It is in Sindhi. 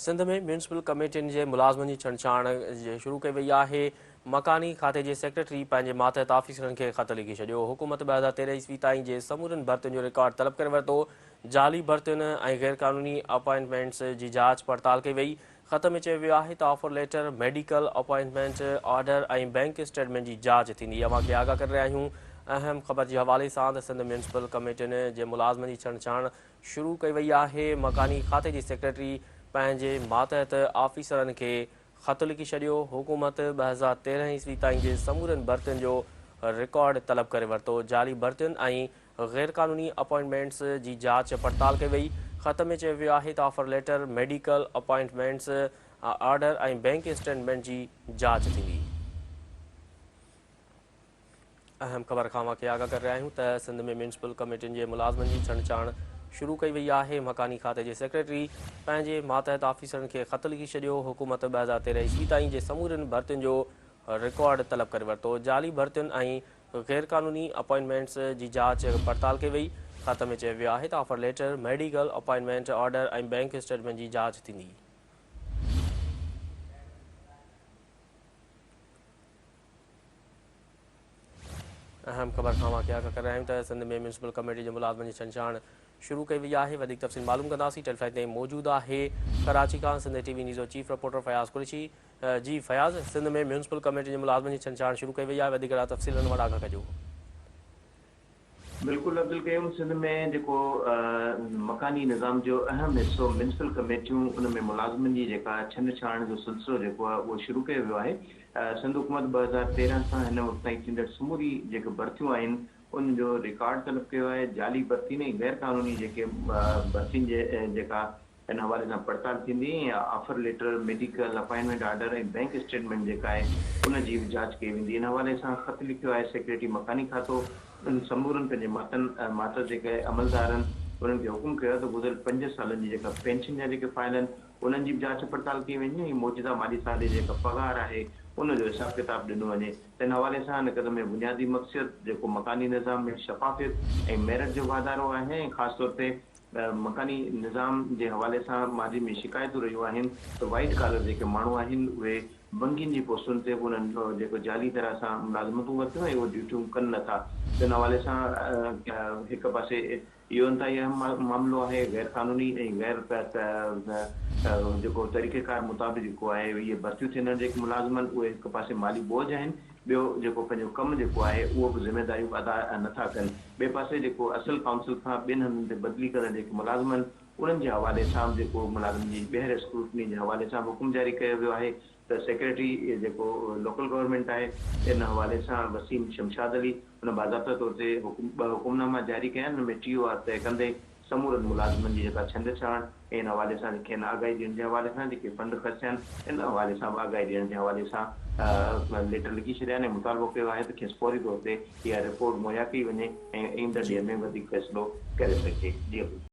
سنڌ ۾ ميونسپل ڪميٽين جي ملازمن جي ڇنڊڇاڻ شروع ڪئي وئي آهي، مڪاني کاتي جي سيڪريٽري پنهنجي ماتحت آفيسرن کي خط لکي ڇڏيو، حڪومت 2013 عيسوي تائين جي سمورين ڀرتين جو رڪارڊ طلب ڪري ورتو، جعلي ڀرتين ۽ غيرقانوني اپائنٽمينٽس جي جاچ پڙتال ڪئي وئي، خط ۾ چيو ويو آهي ته offer letter, medical appointment order ۽ bank statement جي جاچ ٿيندي، اوهان کي آگاهه ڪري رهيا آهيون اهم خبر جي حوالي سان ته سنڌ ميونسپل ڪميٽين جي ملازمن جي ڇنڊڇاڻ شروع ڪئي وئي آهي، مڪاني کاتي جي سيڪريٽري پنهنجي ماتحت آفيسرن کي خط لکي ڇڏيو، حڪومت 2013 عيسوي تائين جي سمورين ڀرتين جو رڪارڊ طلب ڪري ورتو، جعلي ڀرتين ۽ غيرقانوني اپائنٽمينٽس جي جاچ پڙتال ڪئي وئي، خط ۾ چيو ويو آهي ته offer letter, medical appointments order ۽ bank statement جي جاچ ٿيندي. اهم خبر کان اوهان کي آگاهه ڪري رهيا آهيون ته سنڌ ۾ ميونسپل ڪميٽين جي ملازمن جي ڇنڊڇاڻ شروع ڪئي وئي آهي، مڪاني کاتي جي سيڪريٽري پنهنجي ماتحت آفيسرن کي خط لکي ڇڏيو، حڪومت 2013 عيسوي تائين جي سمورين ڀرتين جو رڪارڊ طلب ڪري ورتو، جعلي ڀرتين ۽ غيرقانوني اپائنٽمينٽس جي جاچ پڙتال ڪئي وئي، خط ۾ چيو ويو آهي ته offer letter, medical appointment order ۽ bank statement جي جاچ ٿيندي. اهم خبر کان اوهان کي آگاهه ڪري رهيا آهيون ته سنڌ ۾ ميونسپل ڪميٽي جي ملازمن جي ڇنڇاڻ شروع ڪئي وئي آهي وڌيڪ تفصيل معلوم ڪنداسين ٽيليفون تي موجود آهي ڪراچي کان سنڌ ٽي وي نيوز جو چيف رپورٽر فياض قريشي جي فياض سنڌ ۾ ميونسپل ڪميٽي جي ملازمن جي ڇنڇاڻ شروع ڪئي وئي آهي وڌيڪ تفصيلن وٽ آگاهه ڪجو. بلڪل عبدالقيوم سنڌ ۾ جيڪو مڪاني نظام جو اهم حصو ميونسپل ڪميٽيون ان ۾ ملازمن جي جيڪا ڇنڊ ڇاڻ جو سلسلو جيڪو آهي اهو شروع ڪيو ويو آهي سنڌ حڪومت 2013 کان هن وقت تائين ٿيندڙ سموري جيڪي ڀرتيون آهن ان جو رڪارڊ طلب ڪيو آهي جعلي ڀرتين ۽ غير قانوني جيڪي ڀرتين جي جيڪا ان حوالي سان پڙتال ٿيندي ۽ offer letter, medical, appointment order ۽ bank statement جيڪا آهي ان جي به جاچ ڪئي ويندي. ان حوالي سان خط لکيو آهي سيڪريٽري مڪاني کاتو انهن سمورن پنهنجي ماتن ماتحت جيڪي عملدارن انهن کي حڪم ڪيو آهي ته گذريل پنج سالن جي جيڪا پينشن جا جيڪي فائل آهن انهن جي به جاچ پڙتال ڪئي وڃي ۽ موجوده مالي سال جي جيڪا پگهار آهي ان جو حساب ڪتاب ڏنو وڃي ته ان حوالي سان ان قدم جو بنيادي مقصد جيڪو مڪاني نظام ۾ شفافيت ۽ ميرٽ جو واڌارو آهي ۽ خاص طور تي مڪاني نظام جي حوالي سان ماضي ۾ شڪايتون رهيون آهن ته وائيٽ ڪالر جيڪي ماڻهو آهن اهي بنگين جي پوسٽن تي به انهن جيڪو جعلي طرح سان ملازمتون ورتيون ۽ اهي ڊيوٽيون ڪن نه ٿا ته ان حوالي سان هڪ پاسي اهو انتهائي اهم معاملو آهي غير قانوني ۽ غير جيڪو طريقيڪار مطابق جيڪو آهي اهي ڀرتيون ٿيندڙ جيڪي ملازم آهن اهي هڪ پاسي مالي بوجهه آهن ٻيو جيڪو پنهنجو ڪم جيڪو آهي اهو به ذميداريون به ادا نه ٿا ڪن. ٻئي پاسي جيڪو اصل ڪائونسل کان ٻين هنڌن تي بدلي ڪندڙ جيڪي ملازم آهن انهن جي حوالي سان به جيڪو ملازمن جي ٻيهر اسڪروٽني جي حوالي سان به حڪم جاري ڪيو ويو آهي ته سيڪريٽري جيڪو لوڪل گورنمينٽ آهي ان حوالي سان وسيم شمشاد علي ان باضابطه طور تي حڪم ٻه حڪم ناما جاري ڪيا آهن ان ۾ ٽي او آر طئي ڪندي سمورن ملازمن جي جيڪا ڇنڊ ڇاڻ ۽ ان حوالي سان کين آگاهي ڏيڻ جي حوالي سان جيڪي فنڊ خرچ ٿيا آهن ان حوالي سان به آگاهي ڏيڻ جي حوالي سان ليٽر لکي ڇڏيا آهن ۽ مطالبو ڪيو آهي ته کيس فوري طور تي اها رپورٽ مهيا ڪئي وڃي ۽ ايندڙ ڏينهن ۾ وڌيڪ فيصلو ڪري سگهجي. جي عبدالقيوم.